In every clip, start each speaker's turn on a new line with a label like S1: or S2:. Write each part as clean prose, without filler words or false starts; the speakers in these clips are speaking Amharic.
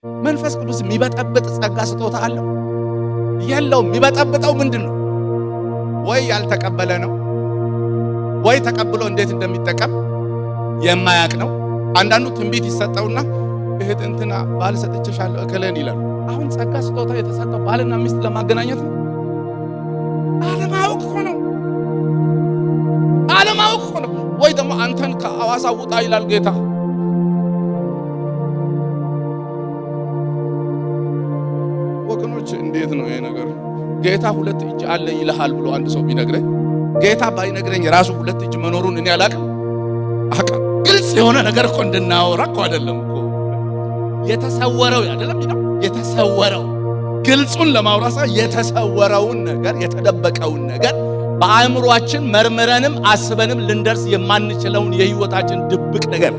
S1: መንፈስ ቅዱስ የሚበጠብጥ ጸጋ ስጦታ አለው? የለውም። የሚበጠብጠው ምንድን ነው? ወይ ያልተቀበለ ነው፣ ወይ ተቀብሎ እንዴት እንደሚጠቀም የማያቅ ነው። አንዳንዱ ትንቢት ይሰጠውና እህት እንትና ባል ሰጥቼሻለሁ እከሌን ይላል። አሁን ጸጋ ስጦታ የተሰጠው ባልና ሚስት ለማገናኘት ነው። አለማወቅ እኮ ነው። አለማወቅ እኮ ነው። ወይ ደግሞ አንተን ከአዋሳ ውጣ ይላል ጌታ። ወገኖች እንዴት ነው ይሄ ነገር? ጌታ ሁለት እጅ አለ ይልሃል ብሎ አንድ ሰው ቢነግረኝ፣ ጌታ ባይነግረኝ ራሱ ሁለት እጅ መኖሩን እኔ አላቅም። አቃ ግልጽ የሆነ ነገር እኮ እንድናወራ እኮ አይደለም እኮ፣ የተሰወረው አይደለም ይላል። የተሰወረው ግልጹን ለማውራት የተሰወረውን ነገር፣ የተደበቀውን ነገር፣ በአእምሯችን መርምረንም አስበንም ልንደርስ የማንችለውን የህይወታችን ድብቅ ነገር።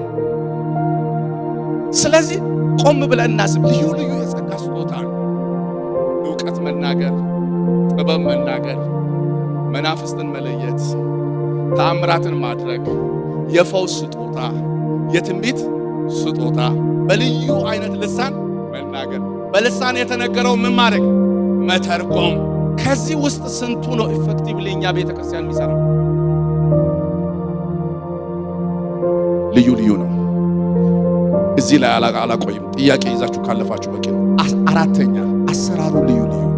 S1: ስለዚህ ቆም ብለን እናስብ። ልዩ ልዩ የጸጋ ስጦታ አሉ። እውቀት መናገር፣ ጥበብ መናገር፣ መናፍስትን መለየት፣ ተአምራትን ማድረግ፣ የፈውስ ስጦታ፣ የትንቢት ስጦታ፣ በልዩ አይነት ልሳን መናገር፣ በልሳን የተነገረው ምን ማድረግ? መተርጎም። ከዚህ ውስጥ ስንቱ ነው effectively እኛ ቤተክርስቲያን የሚሰራው? ልዩ ልዩ ነው። እዚህ ላይ አላቆይም። ጥያቄ ይዛችሁ ካለፋችሁ በቂ ነው። አራተኛ፣ አሰራሩ ልዩ ልዩ ነው።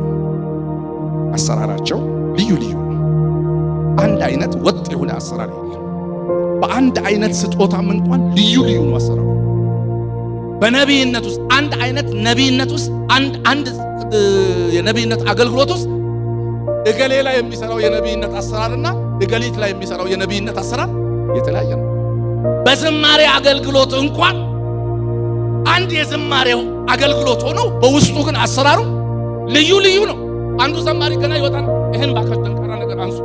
S1: አሰራራቸው ልዩ ልዩ ነው። አንድ አይነት ወጥ የሆነ አሰራር የለም። በአንድ አይነት ስጦታም እንኳን ልዩ ልዩ ነው አሰራሩ። በነቢይነት ውስጥ፣ አንድ አይነት ነቢይነት ውስጥ፣ አንድ አንድ የነቢይነት አገልግሎት ውስጥ እገሌ ላይ የሚሰራው የነቢይነት አሰራርና እገሊት ላይ የሚሰራው የነቢይነት አሰራር የተለያየ ነው። በዝማሬ አገልግሎት እንኳን አንድ የዝማሬው አገልግሎት ሆኖ በውስጡ ግን አሰራሩ ልዩ ልዩ ነው። አንዱ ዘማሪ ገና ይወጣል። ይሄን ባካችሁ ጠንካራ ነገር አንሱ፣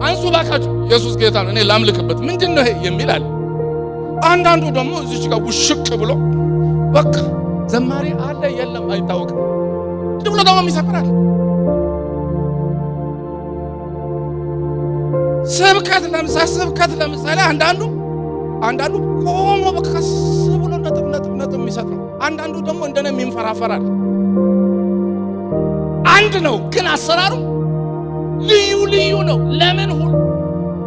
S1: አንሱ ባካችሁ፣ ኢየሱስ ጌታ ነው፣ እኔ ላምልክበት፣ ምንድን ነው ይሄ የሚል አለ። አንዳንዱ ደግሞ እዚች ጋር ውሽቅ ብሎ በቃ ዘማሪ አለ የለም አይታወቅም። ብሎ ደግሞ ይሰፍራል። ስብከት ለምሳሌ አንዳንዱ ቆሞ በቃ ቀስ ብሎ ነጥብ ነጥብ ነጥብ የሚሰጥ ነው። አንዳንዱ ደግሞ እንደኔ የሚንፈራፈራል። አንድ ነው ግን አሰራሩ ልዩ ልዩ ነው። ለምን ሁሉ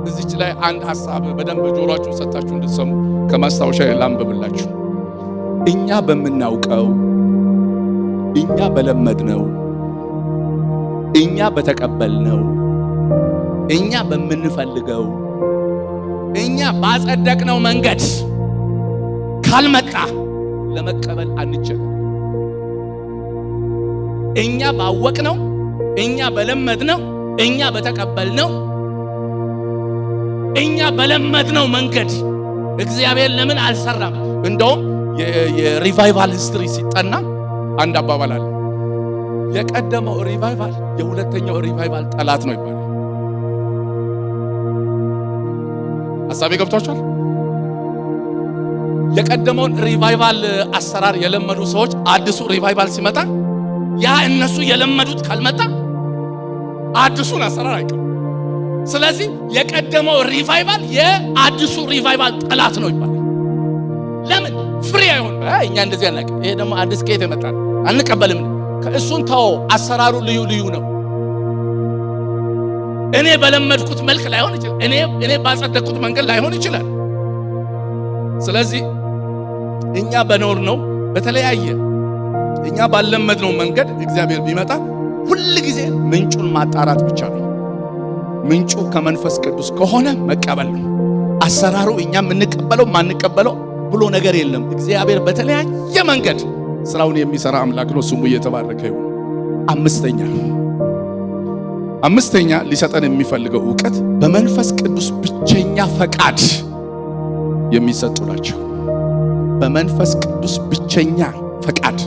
S1: እዚች ላይ አንድ ሐሳብ በደንብ ጆሮአችሁን ሰጥታችሁ እንድትሰሙ ከማስታወሻ ላንብብላችሁ። እኛ በምናውቀው፣ እኛ በለመድነው፣ እኛ በተቀበልነው፣ እኛ በምንፈልገው፣ እኛ ባጸደቅነው መንገድ ካልመጣ ለመቀበል አንቸገር። እኛ ባወቅነው፣ እኛ በለመድነው፣ እኛ በተቀበልነው፣ እኛ በለመድነው መንገድ እግዚአብሔር ለምን አልሰራም? እንደውም የ revival history ሲጠና አንድ አባባል አለ። የቀደመው revival የሁለተኛው revival ጠላት ነው ይባላል። ሐሳቤ ገብቷችኋል? የቀደመውን revival አሰራር የለመዱ ሰዎች አዲሱ revival ሲመጣ ያ እነሱ የለመዱት ካልመጣ አዲሱን አሰራር አይቀበሉም። ስለዚህ የቀደመው revival የአዲሱ revival ጠላት ነው ይባላል። ለምን ፍሬ አይሆንም? እኛ እንደዚህ አናውቅም። ይሄ ደግሞ አዲስ ከየት የመጣ ነው? አንቀበልም። ከእሱን ተው፣ አሰራሩ ልዩ ልዩ ነው። እኔ በለመድኩት መልክ ላይሆን ይችላል። እኔ ባጸደቅኩት መንገድ ላይሆን ይችላል። ስለዚህ እኛ በኖርነው፣ በተለያየ እኛ ባለመድነው መንገድ እግዚአብሔር ቢመጣ ሁል ጊዜ ምንጩን ማጣራት ብቻ ነው። ምንጩ ከመንፈስ ቅዱስ ከሆነ መቀበል ነው። አሰራሩ እኛ የምንቀበለው ማንቀበለው ብሎ ነገር የለም። እግዚአብሔር በተለያየ መንገድ ስራውን የሚሰራ አምላክ ነው። ስሙ እየተባረከ ይሁን። አምስተኛ፣ ሊሰጠን የሚፈልገው እውቀት በመንፈስ ቅዱስ ብቸኛ ፈቃድ የሚሰጡ ናቸው። በመንፈስ ቅዱስ ብቸኛ ፈቃድ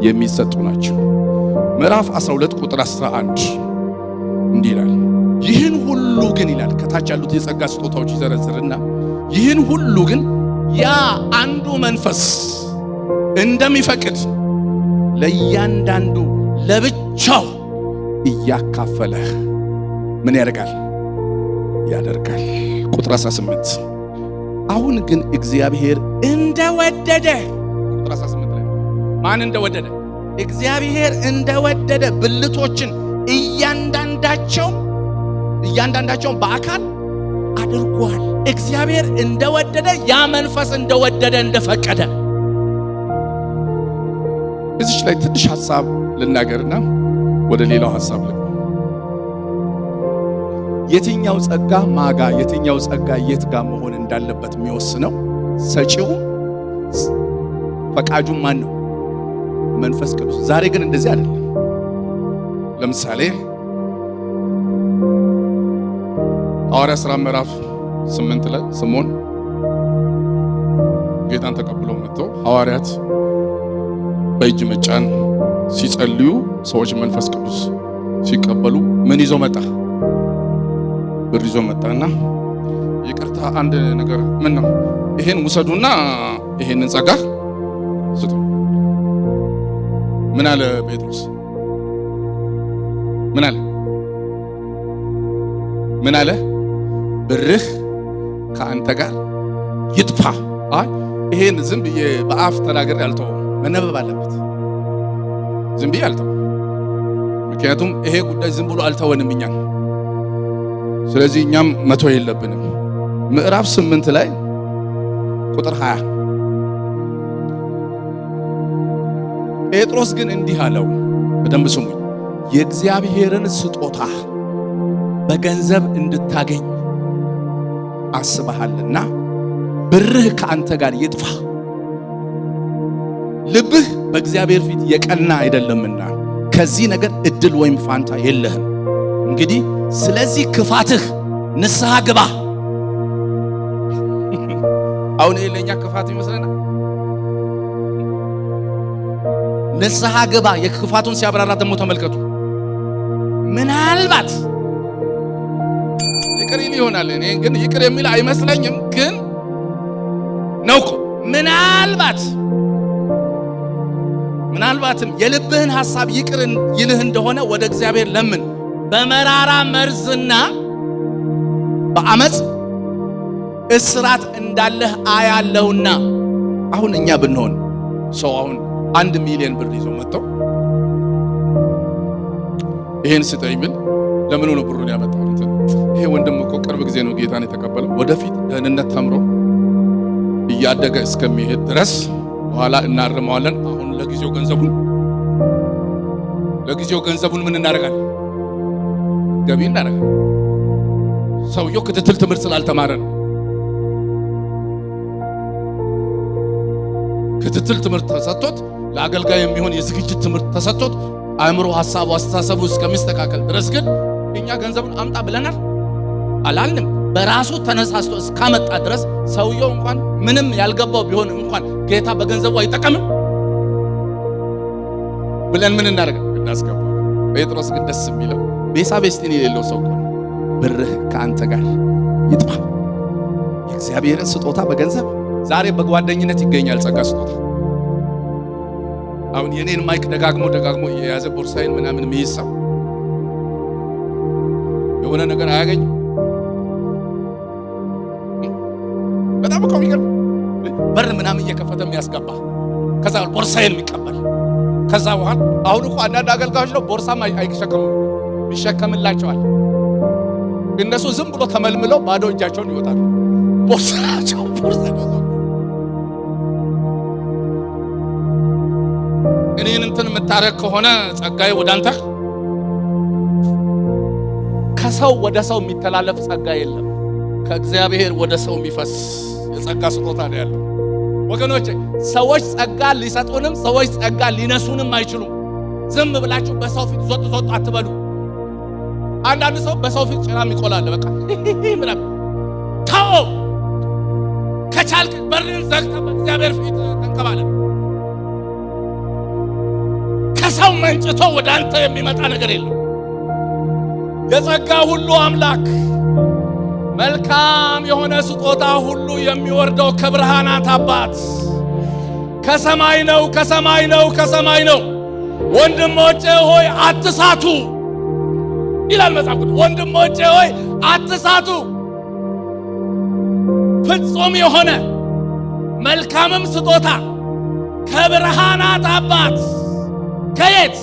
S1: የሚሰጡ ናቸው። ምዕራፍ 12 ቁጥር 11 እንዲህ ይላል። ይህን ሁሉ ግን ይላል፣ ከታች ያሉት የጸጋ ስጦታዎች ይዘረዝርና ይህን ሁሉ ግን ያ አንዱ መንፈስ እንደሚፈቅድ ለእያንዳንዱ ለብቻው እያካፈለ ምን ያደርጋል? ያደርጋል። ቁጥር 18፣ አሁን ግን እግዚአብሔር እንደወደደ፣ ቁጥር 18 ላይ ማን እንደወደደ? እግዚአብሔር እንደወደደ ብልቶችን እያንዳንዳቸውን በአካል አድርጓል። እግዚአብሔር እንደወደደ ያ መንፈስ እንደወደደ እንደፈቀደ።
S2: እዚች ላይ ትንሽ ሐሳብ ልናገርና ወደ ሌላው ሐሳብ ልግባ። የትኛው ጸጋ ማጋ የትኛው ጸጋ የት ጋር መሆን እንዳለበት የሚወስነው ሰጪው ፈቃጁ ማን ነው? መንፈስ ቅዱስ። ዛሬ ግን እንደዚህ አይደለም። ለምሳሌ ሐዋርያ ሥራ ምዕራፍ 8 ላይ ስምዖን ጌታን ተቀብሎ መጥቶ ሐዋርያት በእጅ መጫን ሲጸልዩ ሰዎች መንፈስ ቅዱስ ሲቀበሉ ምን ይዞ መጣ? ብር ይዞ መጣና ይቅርታ አንድ ነገር ምን ነው ይሄን ውሰዱና ይሄንን ጸጋ ስጡ። ምን አለ ጴጥሮስ? ምን አለ? ምን አለ? ብርህ ከአንተ ጋር ይጥፋ። አይ ይሄን ዝም ብዬ በአፍ ተናግሬ አልተውም፣ መነበብ አለበት። ዝም ብዬ አልተውም። ምክንያቱም ይሄ ጉዳይ ዝም ብሎ አልተወንም እኛን። ስለዚህ እኛም መተው የለብንም። ምዕራፍ 8 ላይ ቁጥር 20 ጴጥሮስ ግን እንዲህ አለው፣ በደንብ ስሙኝ። የእግዚአብሔርን ስጦታ በገንዘብ እንድታገኝ አስበሃልና ብርህ ከአንተ ጋር ይጥፋ፣ ልብህ በእግዚአብሔር ፊት የቀና አይደለምና ከዚህ ነገር እድል ወይም ፋንታ የለህም። እንግዲህ ስለዚህ ክፋትህ ንስሐ ግባ። አሁን ይሄ ለኛ ክፋት ይመስለናል። ንስሐ ግባ። የክፋቱን ሲያብራራ ደግሞ ተመልከቱ። ምናልባት ይቅር ይል ይሆናል። እኔ ግን ይቅር የሚል አይመስለኝም። ግን ነው እኮ ምናልባትም የልብህን ሐሳብ ይቅር ይልህ እንደሆነ ወደ እግዚአብሔር ለምን። በመራራ መርዝና በአመጽ እስራት እንዳለህ አያለሁና። አሁን እኛ ብንሆን ሰው አሁን 1 ሚሊዮን ብር ይዞ መጥቶ ይሄን ስጠኝ ብል ለምን ነው ብሩን ያመጣው? እንትን ይሄ ወንድም እኮ ቅርብ ጊዜ ነው ጌታን የተቀበለው። ወደፊት ደህንነት ተምሮ እያደገ እስከሚሄድ ድረስ በኋላ እናርመዋለን። አሁን ለጊዜው ገንዘቡን ምን እናደርጋለን? ገቢ እናደርጋለን። ሰውየው ክትትል ትምህርት ስላልተማረ ነው። ክትትል ትምህርት ተሰጥቶት ለአገልጋይ የሚሆን የዝግጅት ትምህርት ተሰጥቶት አእምሮ፣ ሐሳቡ፣ አስተሳሰቡ እስከሚስተካከል ድረስ ግን እኛ ገንዘቡን አምጣ ብለናል አላልንም። በራሱ ተነሳስቶ እስካመጣ ድረስ ሰውየው እንኳን ምንም ያልገባው ቢሆን እንኳን ጌታ በገንዘቡ አይጠቀምም ብለን ምን እናደርጋለን? እናስገባው። ጴጥሮስ ግን ደስ የሚለው ቤሳቤስቲን የሌለው ሰው እኮ ነው። ብርህ ከአንተ ጋር ይጥፋ። የእግዚአብሔርን ስጦታ በገንዘብ ዛሬ በጓደኝነት ይገኛል ጸጋ ስጦታ። አሁን የኔን mic ደጋግሞ ደጋግሞ የያዘ ቦርሳዬን ምናምን የሚይዝ ሰው የሆነ ነገር አያገኝም። በጣም እኮ የሚገርም በር ምናምን እየከፈተ የሚያስገባ ከዛ ቦርሳዬን የሚቀበል ከዛ በኋላ አሁን እኮ አንዳንድ አገልጋዮች ነው ቦርሳም አይሸከሙም፣ ይሸከምላቸዋል። እነሱ ዝም ብሎ ተመልምለው ባዶ እጃቸውን ይወጣሉ። ቦርሳቸው ቦርሳ እኔን እንትን የምታረግ ከሆነ ጸጋዬ ወደ አንተ። ከሰው ወደ ሰው የሚተላለፍ ጸጋ የለም። ከእግዚአብሔር ወደ ሰው የሚፈስ የጸጋ ስጦታ ነው ያለው። ወገኖቼ ሰዎች ጸጋ ሊሰጡንም ሰዎች ጸጋ ሊነሱንም አይችሉም። ዝም ብላችሁ በሰው ፊት ዞጥ ዞጥ አትበሉ። አንዳንድ ሰው በሰው ፊት ጭራ የሚቆላል በቃ ምናምን ተው። ከቻልክ በርን ዘግተህ በእግዚአብሔር ፊት ተንከባለል። ከሰው መንጭቶ ወደ አንተ የሚመጣ ነገር የለም። የጸጋ ሁሉ አምላክ መልካም የሆነ ስጦታ ሁሉ የሚወርደው ከብርሃናት አባት ከሰማይ ነው፣ ከሰማይ ነው፣ ከሰማይ ነው። ወንድሞቼ ሆይ አትሳቱ ይላል መጽሐፍ ቅዱስ። ወንድሞቼ ሆይ አትሳቱ። ፍጹም የሆነ መልካምም ስጦታ ከብርሃናት አባት ከየት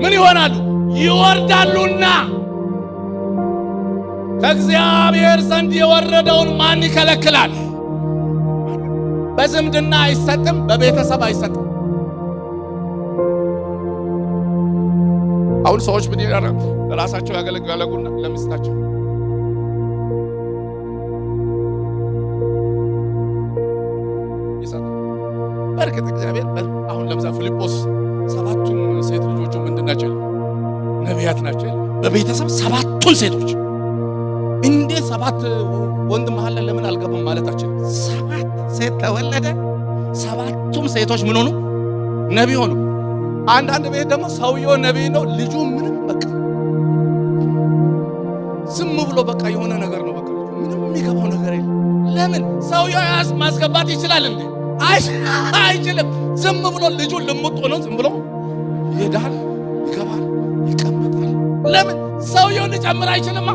S2: ምን ይሆናሉ? ይወርዳሉና። ከእግዚአብሔር ዘንድ የወረደውን ማን ይከለክላል? በዝምድና አይሰጥም፣ በቤተሰብ አይሰጥም። አሁን ሰዎች ምን ይላሉ? ለራሳቸው ያገለግላሉና ለሚስታቸው ይሰጣል። በእርግጥ እግዚአብሔር አሁን ለምሳሌ ፊልጶስ 7ቱም ሴት ልጆቹ ምንድን ናቸው? ነቢያት ናቸው። በቤተሰብ 7ቱን ሴቶች እንዴት 7 ወንድ መሃል ላይ ለምን አልገባም ማለታችን? 7 ሴት ተወለደ፣ 7ቱም ሴቶች ምን ሆኑ? ነቢይ ሆኑ። አንዳንድ ቤት ደግሞ ሰውየው ነቢይ ነው፣ ልጁ ምንም በቃ ዝም ብሎ በቃ የሆነ ነገር ነው፣ በቃ ምንም የሚገባው ነገር የለም። ለምን ሰውየው ያዝ ማስገባት ይችላል እንዴ? አይችልም። ዝም ብሎ ልጁ ልሙጥ ሆኖ ዝም ብሎ ይሄዳል፣ ይገባል፣ ይቀመጣል። ለምን ሰውየው ሊጨምር አይችልማ?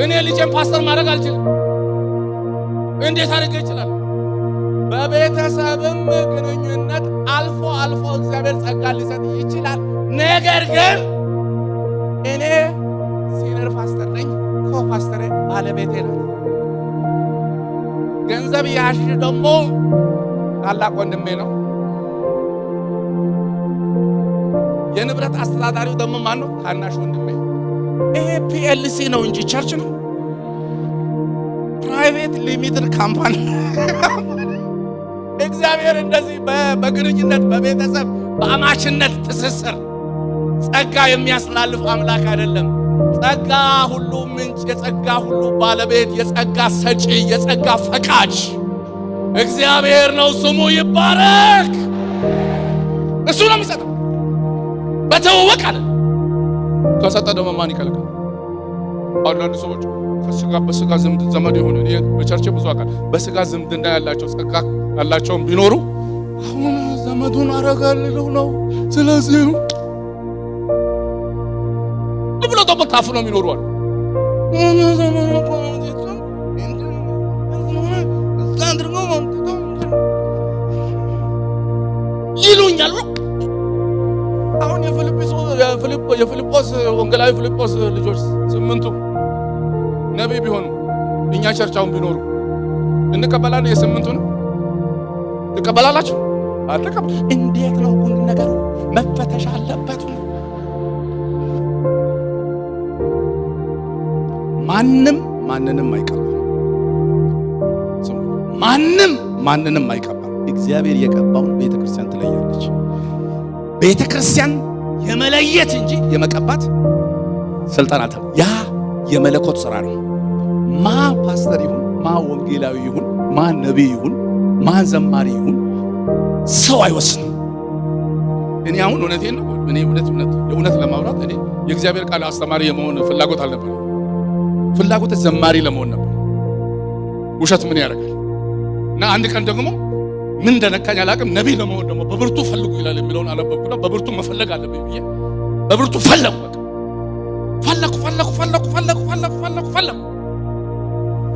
S2: እኔ ልጄን ፓስተር ማድረግ አልችልም። እንዴት አድርጌ ይችላል? በቤተሰብም ግንኙነት አልፎ አልፎ እግዚአብሔር ጸጋ ሊሰጥ ይችላል። ነገር ግን እኔ senior pastor ነኝ፣ co-pastor ኤ ባለቤቴ ናት። ገንዘብ ያዥ ደግሞ ታላቅ ወንድሜ ነው። የንብረት አስተዳዳሪው ደግሞ ማን ነው? ታናሽ ወንድሜ። ይሄ PLC ነው እንጂ church ነው? Private limited company። እግዚአብሔር እንደዚህ በግንኙነት በቤተሰብ በአማችነት ትስስር ጸጋ የሚያስተላልፍ አምላክ አይደለም። ጸጋ ሁሉ ምንጭ፣ የጸጋ ሁሉ ባለቤት፣ የጸጋ ሰጪ፣ የጸጋ ፈቃጅ እግዚአብሔር ነው። ስሙ ይባረክ። እሱ ነው የሚሰጠው። በተወወቅ አለ። ከሰጠ ደግሞ ማን ይከለክላል? አንዳንድ ሰዎች ከስጋ በስጋ ዘመድ የሆነ እኔ በቸርቼ ብዙ አካል በስጋ ዝምድና ያላቸው ጸጋ ያላቸውም ቢኖሩ አሁን ዘመዱን አረጋልለው ነው፣ ስለዚህ ብሎ ደግሞ ታፍኖ የሚኖሩ አሉ። ይሉኛል። አሁን የፊልጶስ ወንጌላዊ ፊልጶስ ልጆች 8ቱ ነቢይ ቢሆኑ እኛ church አሁን ቢኖሩ እንቀበላለን? የ8ቱን ትቀበላላችሁ? አትቀበል። እንዴት ነው ነገሩ? መፈተሽ አለበት። ማንም ማንንም አይቀባም። ማንም ማንንም አይቀባም። እግዚአብሔር የቀባውን ቤተክርስቲያን ትለያለች። ቤተክርስቲያን የመለየት እንጂ የመቀባት ስልጣን አለ። ያ የመለኮት ስራ ነው። ማ ፓስተር ይሁን፣ ማ ወንጌላዊ ይሁን፣ ማ ነቢይ ይሁን፣ ማ ዘማሪ ይሁን ሰው አይወስንም። እኔ አሁን እውነቴን ነው። እኔ እውነት እውነት የእውነት ለማውራት እኔ የእግዚአብሔር ቃል አስተማሪ የመሆን ፍላጎት አልነበረም። ፍላጎት ዘማሪ ለመሆን ነበር። ውሸት ምን ያደርጋል? እና አንድ ቀን ደግሞ ምን እንደነካኝ አላውቅም፣ ነቢይ ለመሆን ደግሞ በብርቱ ፈልጉ ይላል የሚለውን አነበብኩና በብርቱ መፈለግ አለብኝ ብዬ በብርቱ ፈለኩ። በቃ ፈለኩ ፈለኩ ፈለኩ ፈለኩ ፈለኩ ፈለኩ ፈለኩ።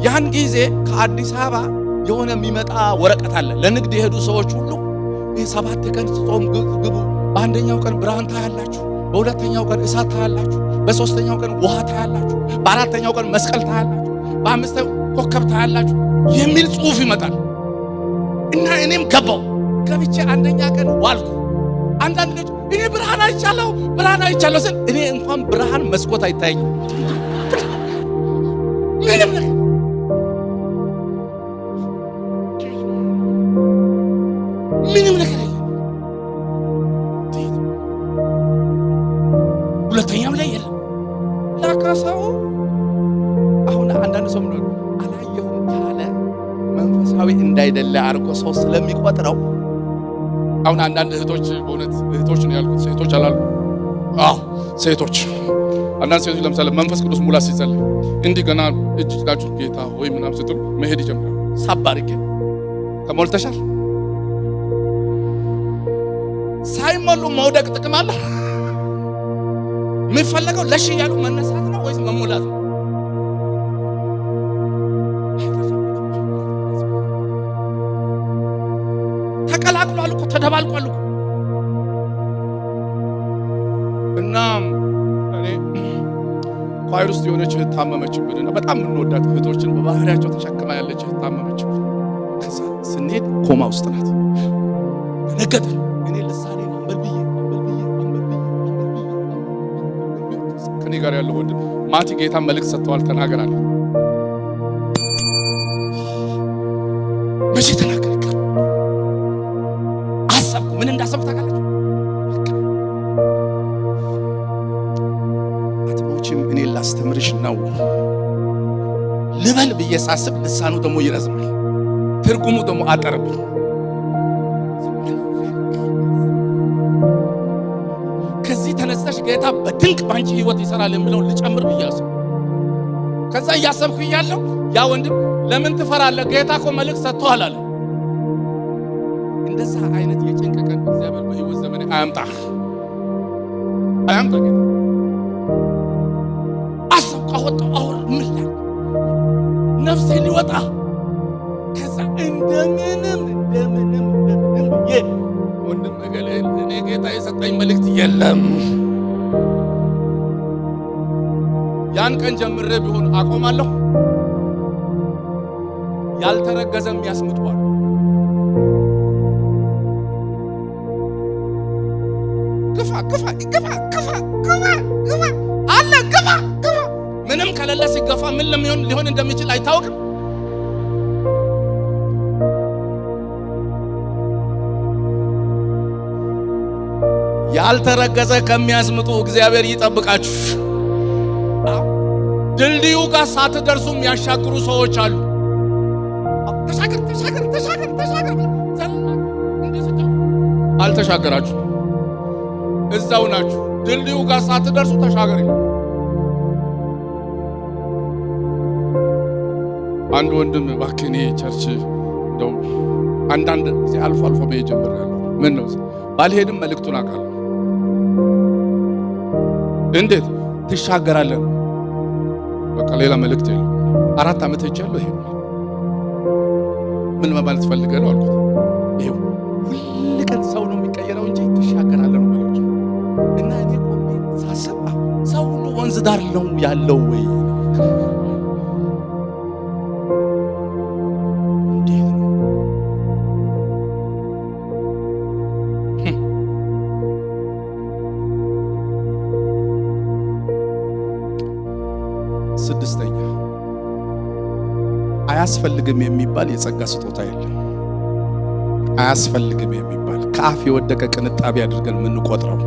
S2: ያን ጊዜ ከአዲስ አበባ የሆነ የሚመጣ ወረቀት አለ። ለንግድ የሄዱ ሰዎች ሁሉ ይሄ 7 ቀን ጾም ግቡ፣ በአንደኛው ቀን ብርሃን ታያላችሁ፣ በሁለተኛው ቀን እሳት ታያላችሁ፣ በሶስተኛው ቀን ውሃ ታያላችሁ፣ በአራተኛው ቀን መስቀል ታያላችሁ፣ በአምስተኛው ኮከብ ታያላችሁ የሚል ጽሁፍ ይመጣል። እና እኔም ገባው። ገብቼ አንደኛ ቀን ዋልኩ። አንዳንድ ልጅ እኔ ብርሃን አይቻለሁ ብርሃን አይቻለሁ ስል እኔ እንኳን ብርሃን መስኮት አይታየኝም። ምንም ነገር ምንም ነገር የለም። ሁለተኛም ላይ የለም። ላካ ሰው አሁን አንዳንድ ሰው ምን አላየሁም ካለ መንፈሳዊ እንዳይደለ አድርጎ ሰው ስለሚቆጥረው አሁን አንዳንድ እህቶች በእውነት እህቶች ነው ያልኩት፣ ሴቶች አላልኩም። አዎ ሴቶች፣ አንዳንድ ሴቶች ለምሳሌ መንፈስ ቅዱስ ሙላት ሲጸልይ እንዲህ ገና እጅ ጭናችሁ ጌታ ሆይ ምናምን ስትሉ መሄድ ይጀምራል። ሳብ አድርጌ ተሞልተሻል። ሳይሞሉ መውደቅ ጥቅም አለ? የሚፈለገው ለሺ ያሉ መነሳት ነው ወይስ መሞላት ነው? ተደባልቋል እኮ።
S1: እና እኔ choir ውስጥ የሆነች እህት ታመመችብንና በጣም የምንወዳት እህቶችን በባህሪያቸው ተሸክማ ያለች እህት ታመመችብን። ከዛ ስንሄድ ኮማ ውስጥ ናት። ደነገጥን። እኔ ልሳኔ አንበልብዬ አንበልብዬ አንበልብዬ አንበልብዬ ከኔ ጋር ያለው ወንድም ማቲ ጌታ መልእክት ሰጥተዋል፣ ተናገራል። መቼ ተናገረ? አሰብኩ። ምን እንዳሰብኩ ታውቃላችሁ? አትሞችም፣ እኔ ላስተምርሽ ነው ልበል ብዬ ሳስብ ልሳኑ ደግሞ ይረዝማል፣ ትርጉሙ ደግሞ አጠረብኝ። ከዚህ ተነስተሽ ጌታ በድንቅ ባንቺ ህይወት ይሰራል የሚለውን ልጨምር ብዬ አሰብኩ። ከዛ እያሰብኩ እያለሁ ያ ወንድም ለምን ትፈራለህ? ጌታ እኮ መልእክት ሰጥቶሃል አለ። እንደዛ አይነት የጭንቅ ቀን እግዚአብሔር በህይወት ዘመኔ አያምጣ አያምጣ። ጌታ አሰብኩ፣ አወጣሁ፣ አወር ምን ላድርግ? ነፍሴ ሊወጣ ከዛ እንደምንም እንደምንም እንደምንም ብዬ ወንድም እገሌ እኔ ጌታ የሰጠኝ መልእክት የለም። ያን ቀን ጀምሬ ቢሆን አቆማለሁ። ያልተረገዘም ያስምጧል። ግፋ ግፋ ግፋ ግፋ ግፋ ግፋ አለ ግፋ ግፋ። ምንም ከሌለ ሲገፋ ምን ለሚሆን ሊሆን እንደሚችል አይታወቅም። ያልተረገዘ ከሚያስምጡ እግዚአብሔር ይጠብቃችሁ። ድልድዩ ጋር ሳትደርሱ የሚያሻግሩ ሰዎች አሉ። ተሻገር ተሻገር ተሻገር ተሻገር አልተሻገራችሁ፣ እዛው ናችሁ። ድልድዩ ጋር ሳትደርሱ ተሻገር ይላል። አንድ ወንድም እባክህ እኔ church እንደው አንዳንድ ጊዜ አልፎ አልፎ መሄድ ጀምሬያለሁ። ምን ነው ባልሄድም መልእክቱን አውቃለሁ። እንዴት ትሻገራለህ? በቃ ሌላ መልእክት የለም። 4 ዓመት ሄጃለሁ። ይሄ ምን ማለት ፈልገህ ነው አልኩት። ይሄው ሁል ቀን ሰው ነው የሚቀየረው እንጂ ትሻገራለህ ነው መልእክቱ። እና እኔ ቆሜ ሳስብ ሰው ሁሉ ወንዝ ዳር ነው ያለው ወይ? እንዴት ነው? ስድስተኛ አያስፈልግም የሚባል የጸጋ ስጦታ የለም። አያስፈልግም የሚባል ከአፍ የወደቀ ቅንጣቢ አድርገን የምንቆጥረው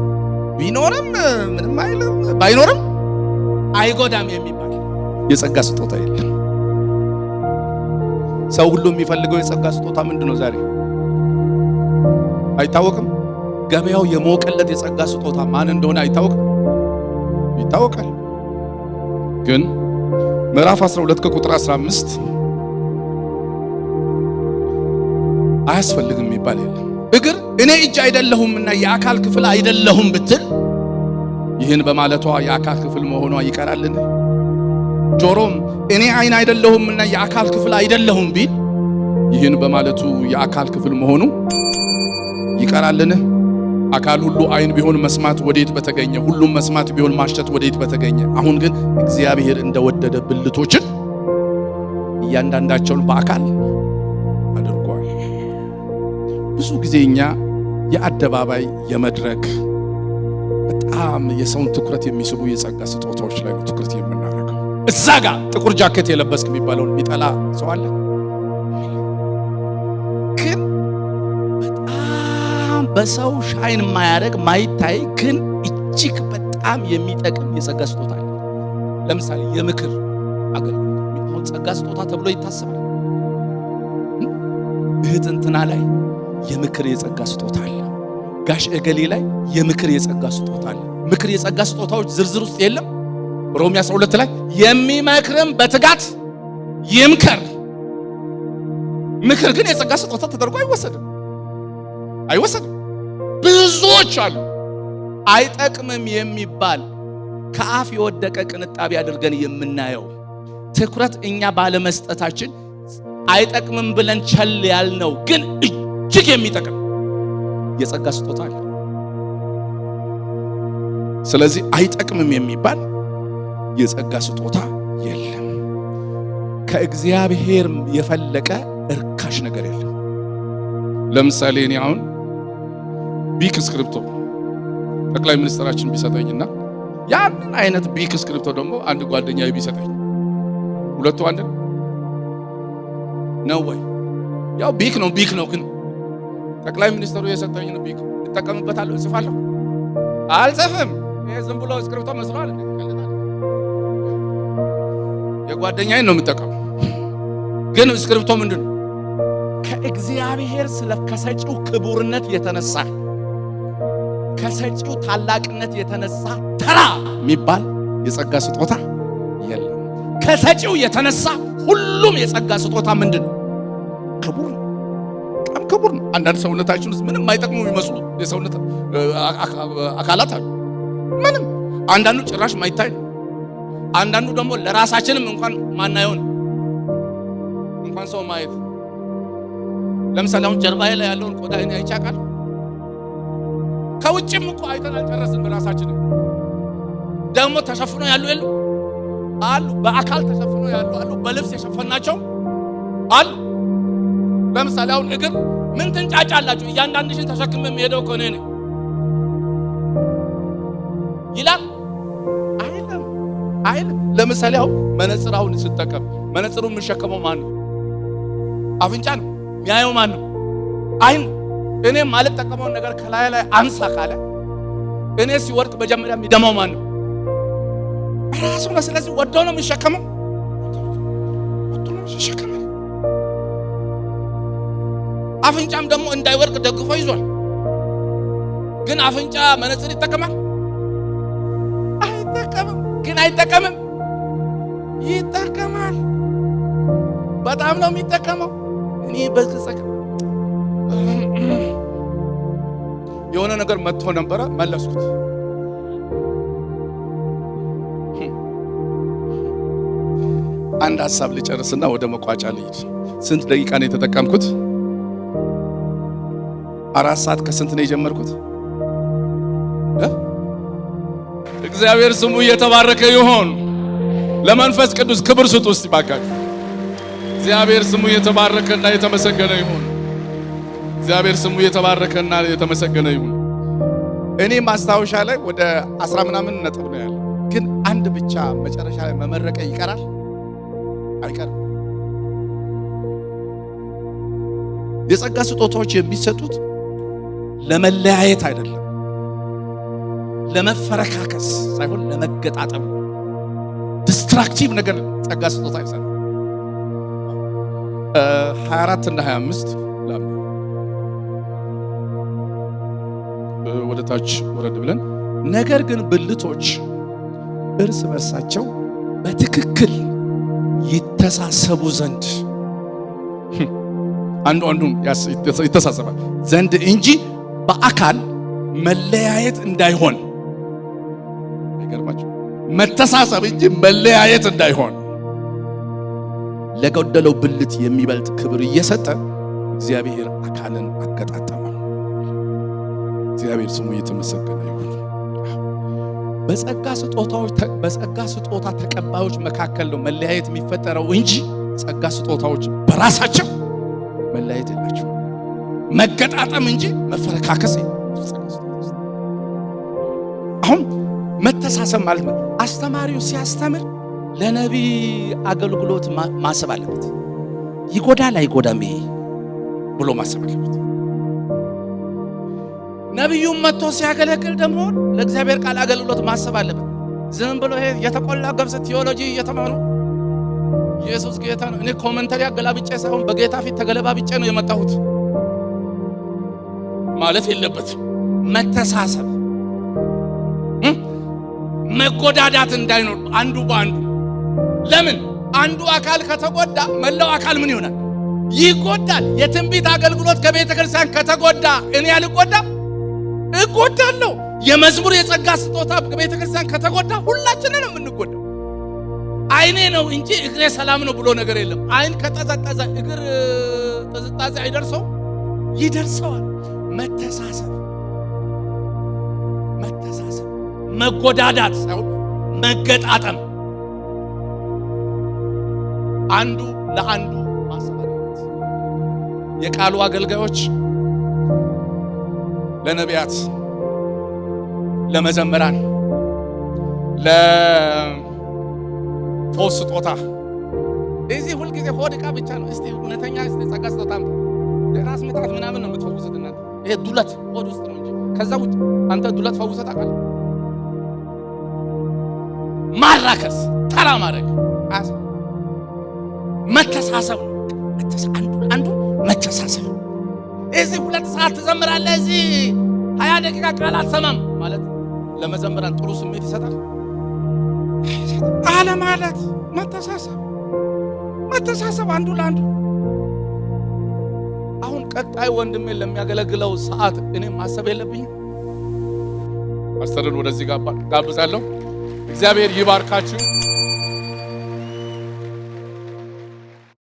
S1: ቢኖርም ምንም አይልም ባይኖርም አይጎዳም የሚባል የጸጋ ስጦታ የለም። ሰው ሁሉ የሚፈልገው የጸጋ ስጦታ ምንድን ነው? ዛሬ አይታወቅም። ገበያው የሞቀለት የጸጋ ስጦታ ማን እንደሆነ አይታወቅም። ይታወቃል ግን ምዕራፍ 12 ከቁጥር 15 አያስፈልግም የሚባል የለም። እግር እኔ እጅ አይደለሁምና የአካል ክፍል አይደለሁም ብትል ይህን በማለቷ የአካል ክፍል መሆኗ ይቀራልን? ጆሮም እኔ አይን አይደለሁምና የአካል ክፍል አይደለሁም ቢል ይህን በማለቱ የአካል ክፍል መሆኑ ይቀራልን? አካል ሁሉ አይን ቢሆን መስማት ወዴት በተገኘ? ሁሉም መስማት ቢሆን ማሽተት ወዴት በተገኘ? አሁን ግን እግዚአብሔር እንደወደደ ብልቶችን እያንዳንዳቸውን በአካል አድርጓል። ብዙ ጊዜ እኛ የአደባባይ የመድረክ በጣም የሰውን ትኩረት የሚስቡ የጸጋ ስጦታዎች ላይ ነው ትኩረት የምናደርገው። እዛ ጋር ጥቁር ጃኬት የለበስክ የሚባለውን የሚጠላ ሰው አለ? ግን በጣም በሰው ሻይን የማያደርግ ማይታይ ግን እጅግ በጣም የሚጠቅም የጸጋ ስጦታ አለ። ለምሳሌ የምክር አገልግሎት አሁን ጸጋ ስጦታ ተብሎ ይታሰባል። እህት እንትና ላይ የምክር የጸጋ ስጦታ አለ። ጋሽ እገሌ ላይ የምክር የጸጋ ስጦታ አለ። ምክር የጸጋ ስጦታዎች ዝርዝር ውስጥ የለም። ሮሜ 12 ላይ የሚመክርም በትጋት ይምከር። ምክር ግን የጸጋ ስጦታ ተደርጎ አይወሰድም አይወሰድም። ብዙዎች አሉ አይጠቅምም የሚባል ከአፍ የወደቀ ቅንጣቢ አድርገን የምናየው ትኩረት እኛ ባለመስጠታችን አይጠቅምም ብለን ቸል ያልነው ግን እጅግ የሚጠቅም የጸጋ ስጦታ አለ። ስለዚህ አይጠቅምም የሚባል የጸጋ ስጦታ የለም። ከእግዚአብሔር የፈለቀ እርካሽ ነገር የለም። ለምሳሌ እኔ አሁን ቢክ እስክሪብቶ ጠቅላይ ሚኒስትራችን ቢሰጠኝና ያንን አይነት ቢክ እስክሪብቶ ደግሞ አንድ ጓደኛዬ ቢሰጠኝ ሁለቱ አንድ ነው ወይ? ያው ቢክ ነው ቢክ ነው። ግን ጠቅላይ ሚኒስትሩ የሰጠኝን ቢክ እጠቀምበታለሁ? እጽፋለሁ? አልጽፍም። ይሄ ዝም ብሎ እስክሪብቶ መስሏል። የጓደኛዬን ነው የምጠቀመው። ግን እስክሪብቶ ምንድን ነው? ከእግዚአብሔር ስለ ከሰጪው ክቡርነት የተነሳ፣ ከሰጪው ታላቅነት የተነሳ ተራ የሚባል የጸጋ ስጦታ የለም። ከሰጪው የተነሳ ሁሉም የጸጋ ስጦታ ምንድን ነው? ክቡር ነው። በጣም ክቡር ነው። አንዳንድ ሰውነታችን ውስጥ ምንም የማይጠቅሙ የሚመስሉ የሰውነት አካላት አሉ። ምንም አንዳንዱ ጭራሽ ማይታይ ነው። አንዳንዱ ደግሞ ለራሳችንም እንኳን ማናየው ነው። እንኳን ሰው ማየት። ለምሳሌ አሁን ጀርባዬ ላይ ያለውን ቆዳ እኔ አይቼ አውቃለሁ። ከውጭም እኮ አይተን አልጨረስንም። በራሳችን ደግሞ ተሸፍኖ ያሉ የሉ አሉ። በአካል ተሸፍኖ ያሉ አሉ። በልብስ የሸፈናቸው አሉ። ለምሳሌ አሁን እግር ምን ትንጫጫላችሁ? እያንዳንድሽን ተሸክሜ የሚሄደው እኮ እኔ ነኝ ይላል አይልም? አይልም። ለምሳሌ አሁን መነጽር አሁን ስጠቀም መነጽሩን የምሸከመው ማን ነው? አፍንጫ ነው። የሚያየው ማን ነው? አይን። እኔ የማልጠቀመውን ነገር ከላይ ላይ አንሳ ካለ እኔ ሲወድቅ መጀመሪያ የሚደማው ማን ነው? ራሱ ነው። ስለዚህ ወዶ ነው የሚሸከመው፣ ወዶ ነው የሚሸከመው። አፍንጫም ደግሞ እንዳይወድቅ ደግፎ ይዟል። ግን አፍንጫ መነጽር ይጠቀማል? አይጠቀምም። ግን አይጠቀምም? ይጠቀማል። በጣም ነው የሚጠቀመው። እኔ በተጸቀ የሆነ ነገር መጥቶ ነበረ፣ መለስኩት። አንድ ሀሳብ ልጨርስና ወደ መቋጫ ልሂድ። ስንት ደቂቃ ነው የተጠቀምኩት? 4 ሰዓት ከስንት ነው የጀመርኩት? እግዚአብሔር ስሙ እየተባረከ ይሁን። ለመንፈስ ቅዱስ ክብር ስጡ እስቲ ባካችሁ። እግዚአብሔር ስሙ እየተባረከና የተመሰገነ ይሁን። እግዚአብሔር ስሙ እየተባረከና የተመሰገነ ይሁን። እኔ ማስታወሻ ላይ ወደ 10 ምናምን ነጥብ ነው ያለው። ግን አንድ ብቻ መጨረሻ ላይ መመረቀ ይቀራል አይቀርም። የጸጋ ስጦታዎች የሚሰጡት ለመለያየት አይደለም፣ ለመፈረካከስ ሳይሆን ለመገጣጠም። Destructive ነገር ጸጋ ስጦታ አይሰራም። 24 እና 25 ወደ ታች ወረድ ብለን፣ ነገር ግን ብልቶች እርስ በርሳቸው በትክክል ይተሳሰቡ ዘንድ፣ አንዱ አንዱን ይተሳሰባል ዘንድ እንጂ በአካል መለያየት እንዳይሆን። አይገርማችሁ? መተሳሰብ እንጂ መለያየት እንዳይሆን ለጎደለው ብልት የሚበልጥ ክብር እየሰጠ እግዚአብሔር አካልን አገጣጠመ። እግዚአብሔር ስሙ እየተመሰገነ ይሁን። በጸጋ ስጦታ ተቀባዮች መካከል ነው መለያየት የሚፈጠረው እንጂ ጸጋ ስጦታዎች በራሳቸው መለያየት የላቸው። መገጣጠም እንጂ መፈረካከስ። አሁን መተሳሰብ ማለት ነው። አስተማሪው ሲያስተምር ለነቢይ አገልግሎት ማሰብ አለበት። ይጎዳል አይጎዳም ይሄ ብሎ ማሰብ አለበት። ነቢዩም መጥቶ ሲያገለግል ደግሞ ለእግዚአብሔር ቃል አገልግሎት ማሰብ አለበት። ዝም ብሎ ይሄ የተቆላ ገብስ ቴዎሎጂ እየተማሩ ኢየሱስ ጌታ ነው። እኔ commentary አገላብጬ ሳይሆን በጌታ ፊት ተገለባብጬ ነው የመጣሁት ማለት የለበትም። መተሳሰብ፣ መጎዳዳት እንዳይኖር አንዱ በአንዱ። ለምን አንዱ አካል ከተጎዳ መላው አካል ምን ይሆናል? ይጎዳል። የትንቢት አገልግሎት ከቤተ ክርስቲያን ከተጎዳ እኔ አልጎዳም? እጎዳለሁ። የመዝሙር የጸጋ ስጦታ ከቤተ ክርስቲያን ከተጎዳ ሁላችንን ነው የምንጎዳው። አይኔ ነው እንጂ እግሬ ሰላም ነው ብሎ ነገር የለም። አይን ከጠዘጠዘ እግር ጥዝጣዜ አይደርሰው? ይደርሰዋል።
S2: መተሳሰብ፣ መተሳሰብ፣ መጎዳዳት ሳይሆን መገጣጠም፣ አንዱ ለአንዱ ማሰብ አለበት። የቃሉ አገልጋዮች ለነቢያት፣ ለመዘምራን፣ ለፈውስ ስጦታ እዚህ ሁልጊዜ ሆድ ዕቃ ብቻ ነው። እስቲ እውነተኛ እስቲ ጸጋ ስጦታ ራስ ምታት ምናምን ነው የምትፈውሱት እናንተ። ይሄ ዱለት ሆድ ውስጥ ነው እንጂ ከዛ ውጭ አንተ ዱለት ፈውሰህ ታውቃለህ? ማራከስ፣ ተራ ማድረግ መተሳሰብ ነው። አንዱ አንዱ መተሳሰብ። እዚህ 2 ሰዓት ትዘምራለህ፣ እዚህ 20 ደቂቃ ቃል አትሰማም ማለት ለመዘምራን ጥሩ ስሜት ይሰጣል አለ ማለት። መተሳሰብ፣ መተሳሰብ አንዱ ለአንዱ። አሁን ቀጣይ ወንድሜ ለሚያገለግለው ሰዓት እኔ ማሰብ የለብኝም። ፓስተርን ወደዚህ ጋብዛለሁ። እግዚአብሔር ይባርካችሁ።